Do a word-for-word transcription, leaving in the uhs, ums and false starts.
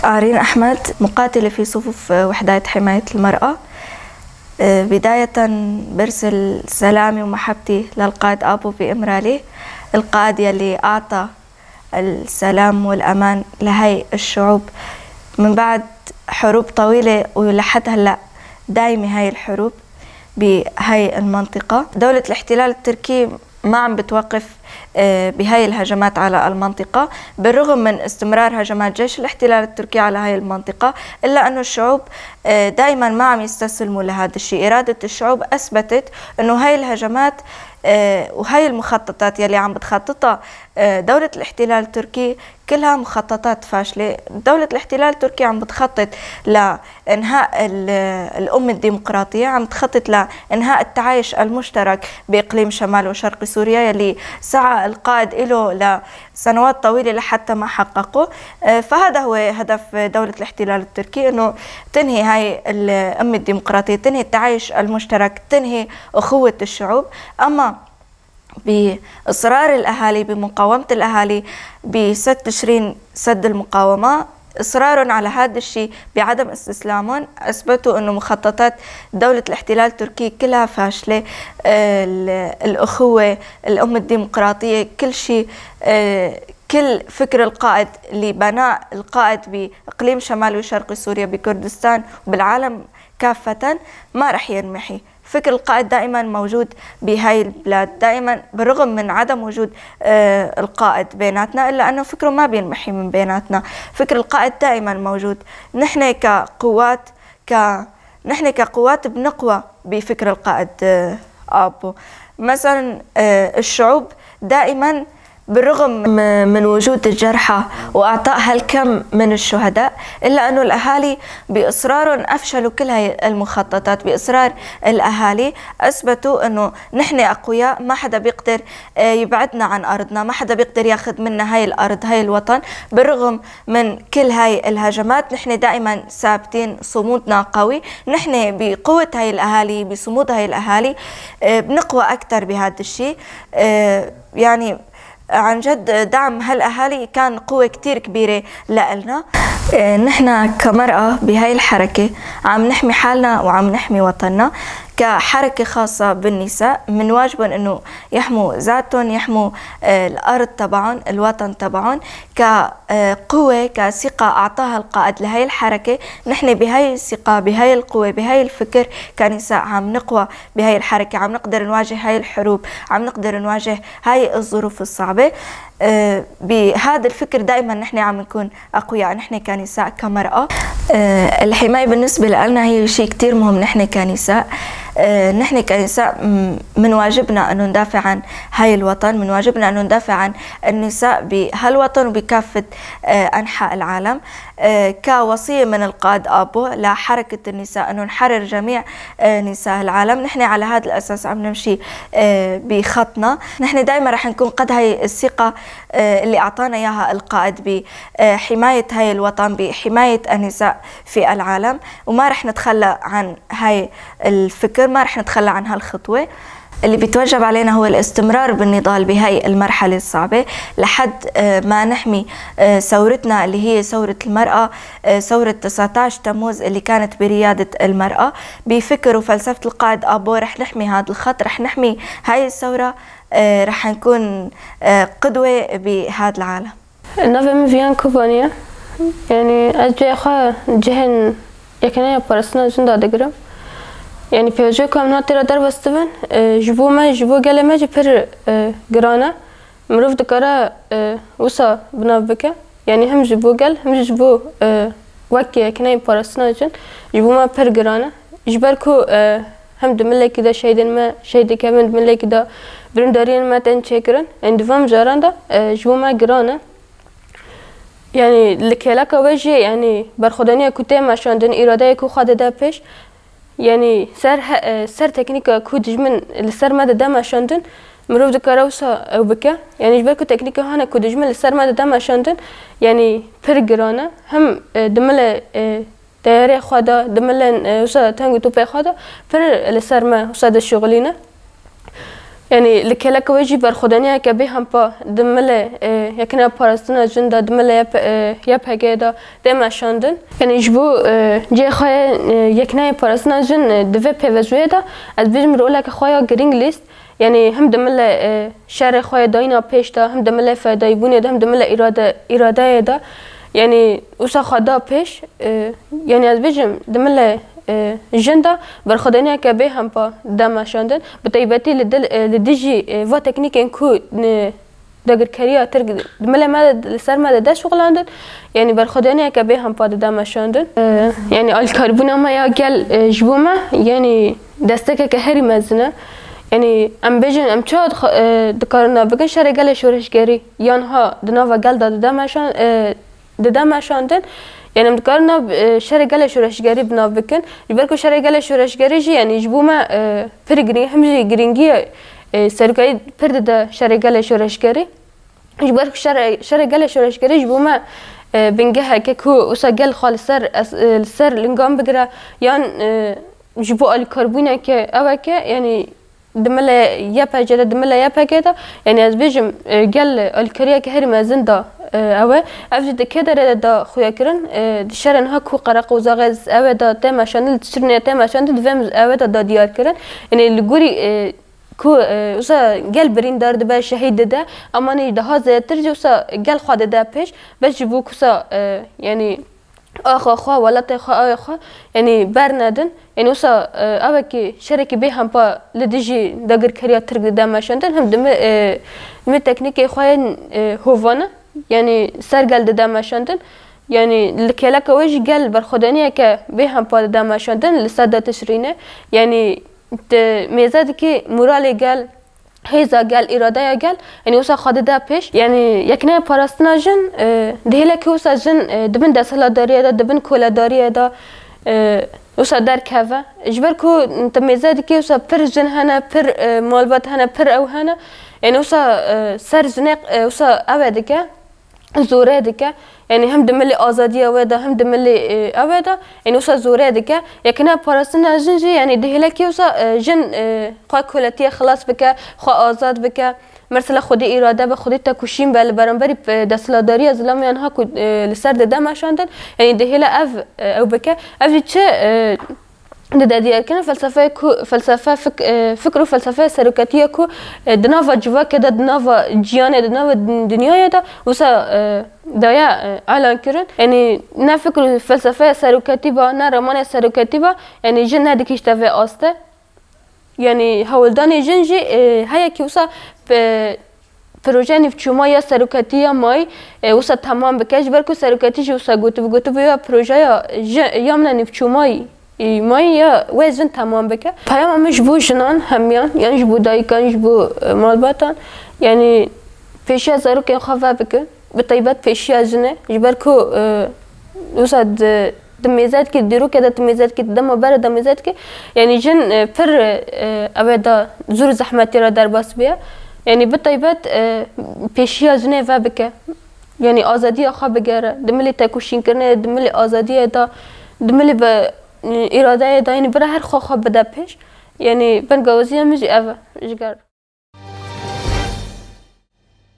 آرين أحمد، مقاتلة في صفوف وحدات حماية المرأة. بداية، برسل سلامي ومحبتي للقائد آبو بإمرالي، القائد يلي أعطى السلام والأمان لهاي الشعوب من بعد حروب طويلة، ولحد هلأ دايمة هاي الحروب بهاي المنطقة. دولة الاحتلال التركي ما عم بتوقف، آه، بهاي الهجمات على المنطقة، بالرغم من استمرار هجمات جيش الاحتلال التركي على هاي المنطقة، إلا أنه الشعوب، آه، دايمًا ما عم يستسلموا لهذا الشيء. إرادة الشعوب أثبتت أنه هاي الهجمات، آه، وهاي المخططات يلي عم بتخططها، آه، دولة الاحتلال التركي كلها مخططات فاشلة. دولة الاحتلال التركي عم بتخطط لإنهاء ال-، الأمة الديمقراطية، عم تخطط لإنهاء التعايش المشترك بإقليم شمال وشرق سوريا يلي سعى القائد إله لسنوات طويلة لحتى ما حققه. آه، فهذا هو هدف دولة الاحتلال التركي، إنه تنهي هاي الأمة الديمقراطية، تنهي التعايش المشترك، تنهي أخوة الشعوب. أما بإصرار الأهالي، بمقاومة الأهالي، بسد تشرين سد المقاومة، إصرارهم على هذا الشيء، بعدم استسلامهم، أثبتوا إنه مخططات دولة الاحتلال التركي كلها فاشلة. آه، ال-، الأخوة، الأمة الديمقراطية، كل شيء، آه، كل فكر القائد اللي بناه القائد بإقليم شمال وشرق سوريا، بكردستان وبالعالم كافة، ما رح ينمحي. فكر القائد دائمًا موجود بهاي البلاد، دائمًا بالرغم من عدم وجود، آه، القائد بيناتنا، إلا أنه فكره ما بينمحي من بيناتنا. فكر القائد دائمًا موجود. نحن كقوات، ك-، نحن كقوات بنقوى بفكر القائد، آه، آبو. مثلًا، آه، الشعوب دائمًا بالرغم م-، من وجود الجرحى وإعطاء هالكم من الشهداء، إلا أنه الأهالي بإصرارهم أفشلوا كل هاي المخططات. بإصرار الأهالي أثبتوا أنه نحن أقوياء، ما حدا بيقدر، آه، يبعدنا عن أرضنا، ما حدا بيقدر ياخد منا هاي الأرض، هاي الوطن. بالرغم من كل هاي الهجمات، نحن دائمًا ثابتين، صمودنا قوي. نحن بقوة هاي الأهالي، بصمود هاي الأهالي، آه، بنقوى أكتر بهاد الشي. آه، يعني، عن جد دعم هالأهالي كان قوة كتير كبيرة لإلنا. آه، نحن كمرأة بهاي الحركة عم نحمي حالنا وعم نحمي وطننا. كحركة خاصة بالنساء، من واجبن إنه يحموا ذاتن، يحموا، آه، الأرض تبعن، الوطن تبعن. كقوة، كثقة أعطاها القائد لهاي الحركة، نحن بهاي الثقة، بهاي القوة، بهاي الفكر، كنساء عم نقوى بهاي الحركة، عم نقدر نواجه هاي الحروب، عم نقدر نواجه هاي الظروف الصعبة. آه، بهذا الفكر دائمًا نحن عم نكون أقوياء، نحن كنساء، كمرأة. آه، الحماية بالنسبة لنا هي شيء كتير مهم، نحن كنساء. آه، نحن كنساء، م-، من واجبنا إنه ندافع عن هاي الوطن، من واجبنا إنه ندافع عن النساء بهالوطن وبكافة، آه، أنحاء العالم. آه، كوصية من القائد آبو لحركة النساء إنه نحرر جميع، آه، نساء العالم. نحن على هذا الأساس عم نمشي، آه، بخطنا. نحن دائمًا رح نكون قد هاي الثقة، آه، اللي أعطانا إياها القائد بحماية هاي الوطن، بحماية النساء في العالم، وما رح نتخلى عن هاي الفكر، ما رح نتخلى عن هالخطوة. اللي بيتوجب علينا هو الاستمرار بالنضال بهاي المرحلة الصعبة لحد، آه، ما نحمي، آه، ثورتنا اللي هي ثورة المرأة، آه، ثورة تسعتاش تموز اللي كانت بريادة المرأة. بفكر وفلسفة القائد آبو رح نحمي هذا الخط، رح نحمي هاي الثورة، آه، رح نكون، آه، قدوة بهذا العالم. Navê min Viyan Kobaniye. Yanî ez cihê xwe cihên yekeneya parastina jin dadigirim. Yanî pêvajoya ku em niha tê re derbas dibin, e, ji bo me, ji bo gelê me jî pir, e, giran e. Mirov dikare, e, wisa bi nav bike. Yanî hem ji bo gel, hem jî ji bo, e, wek yekeneyê parastina jin, ji bo me pir giran e. Ji ber ku, e, hem di milekî de şehîdên me şehîd dikevin, di milekî de birîndariyên me tên çêkirin. Yanî di van mijaran de, e, ji bo me giran e. Yanî li kêleka we jî, yanî berxwedaniya ku tê meşandin, îradeyê ku xwe dide pêş, yanî ser he-, e, ser teknîka ku dijmin li ser me dide meşandin, mirov dikare wisa ew bike. Yanî ji ber ku teknîka hane ku dijmin li ser me dide meşandin, yanî pir giran e. Hem, e, di milê, e, teyarê xwe de, di milên, e, wisa teng û topê xwe de pir li ser me wisa dişuxilîne. Yanî li kêleka wê jî berxwedaniyeke bê hempa di milê, e, yekîna parastina jin de, di milê Y P, e, Y P G de tê meşandin. Yanî ji bo, e, cihê xwe yê, e, yekîneyê parastina jin, e, di vê pêvajoyê de ez bêjim roleke xwe ya girîng lîst. Yanî him di milê, e, şerê xwe yê dayîna pêş de, him di milê fedayîbûnê de, him di milê îrade-, îradeyê de. Yanî wisa xwe da pêş, e, yanî ez bêjim di milê, e, jin de berxwedaniyeke bê hempa dide meşandin. Bi taybetî li dil, e, li dijî, e, va teknîkên ku, e, dagirkeriya Tirk di milê me de, li ser me de dest şixulandin, yanî berxwedaniyeke bê hempa dide meşandin. E, yanî alîkarîbûna me ya gel, e, ji bo me, yanî destekeke herî mezin e. Yanî em bêjin, em çawa dixwe-, e, dikarin na bikin şerê gelê şoreşgerî, yan ha di nava gel de dide meşan-, e, dide meşandin. Yanî em dikarin na, e, şerê gelê şoreşgerî bi nav bikin. Ji ber ku şerê gelê şoreşgerî jî, yanî ji bo me, e, pir girîng, him jî girîngiyê, e, serokayî pir dide şerê gelê şoreşgerî. Ji ber ku şerê, şerê gelê şoreşgerî ji bo me, e, bingeheke ku wisa gel xwe li ser es-, e, li ser lingan bigire, yan, e, ji bo alîkarbûneke ew e ke, yanî di milê Y P G de, di milê Y P G de, yanî ez bêjim, e, gel alîkariyeke herî mezin da, e, ew e. Ev jî di kê derê de da xuya kirin, e, di şerên ha ku Qereqozaxê ew e da tê meşandin, li Tişrînê tê meşandin, di vê ew e da da diyar kirin. Yanî li gorî, e, ku, e, wisa gel birîndar dibe, şehîd dide, emanî daha zêdetir jî wisa gel xwe dide pêş, bes ji bo ku wisa, e, yanî axa xwe, welatê xwe, awê xwe, yanî bernedin. Yanî wisa, e, evekî şerekî bê hempa li dijî dagirkeriya Tirk dide meşandin, him dimi, e, dimi teknîkê xwe yên, e, hovane, yanî ser gel dide meşandin. Yanî li kêleka wê jî gel berxwedaniyeke bê hempa dide meşandin li sedda Tişrînê. Yanî Di mêze dikî moralê gel, hêza gel, îradeya gel, yanî wisa xwe dide pêş. Yanî yekîneyê parastina jin, e, dihêle ku wisa jin, e, di bin desthilatdariyê de, di bin koledariyê de, e, wisa derkeve. Ji ber ku tu mêze dikî wisa pir jin hene, pir, e, malbat hene, pir ew hene. Yanî wisa, e, ser jinê, e, wisa ew e dike. Zorê dike. Yanî hem di milê azadiya wê de, hem di milê, e, ew e de, yanî wisa zorê dike. Yekine parastina jin jî, yanî dihêle kê wisa, e, jin, e, xwe koletiyê xilas bike, xwe azad bike. Mesela xwedî îrade be, xwedî tekoşîn be li beramberî, e, desthilatdariya zilamiyan ha ku, e, li ser dide meşandin. Yanî dihêle ev, e, ew bike. Ev jî çi, e, Dide diyarkirin felsefeyê ku, felsefe fik-, e, fikr û felsefeya seroketiyê ku, e, di nava civakê de, di nava ciyanê, di nava din-, dinyayê de wisa, e, daye, e, elan kirin. Yanî ne fikr û felsefeya seroketî ba, ne ramanê seroketî ba, yanî jin nedikişte vê aste. Yanî hewldanê jin jî, e, heye ki wisa, e, proje nîvçûmayî ya seroketî ya mayî, e, wisa temam bike. Ji ber ku seroketî jî wisa gotibû, gotibû ya projeya ji, ya min e nîvçûmayî, e, mayî ya wê jin temam bike. Peyama min ji bo jinan hemiyan, yan ji bo dayikan, ji bo, e, malbatan, yanî pêşiya zarokên xwe vebikin. Bi taybet pêşiya jinê. Ji ber ku, e, wisa di, di mêze dikî, dîrokê de di mêze dikî, di dema berê de mêze dikî, yanî jin, e, pir, e, ew ê da zor û zehmetî re derbas bûye. Yanî bi taybet, e, pêşiya jinê vebike. Yanî azadiya xwe bigere. Di milê tekoşînkirinê, di milê azadiyê de, di milê be, e, îradeyê de, yanî bira her xwe xwe bide pêş. Yanî bengawaziya min jî ev e, ji ger.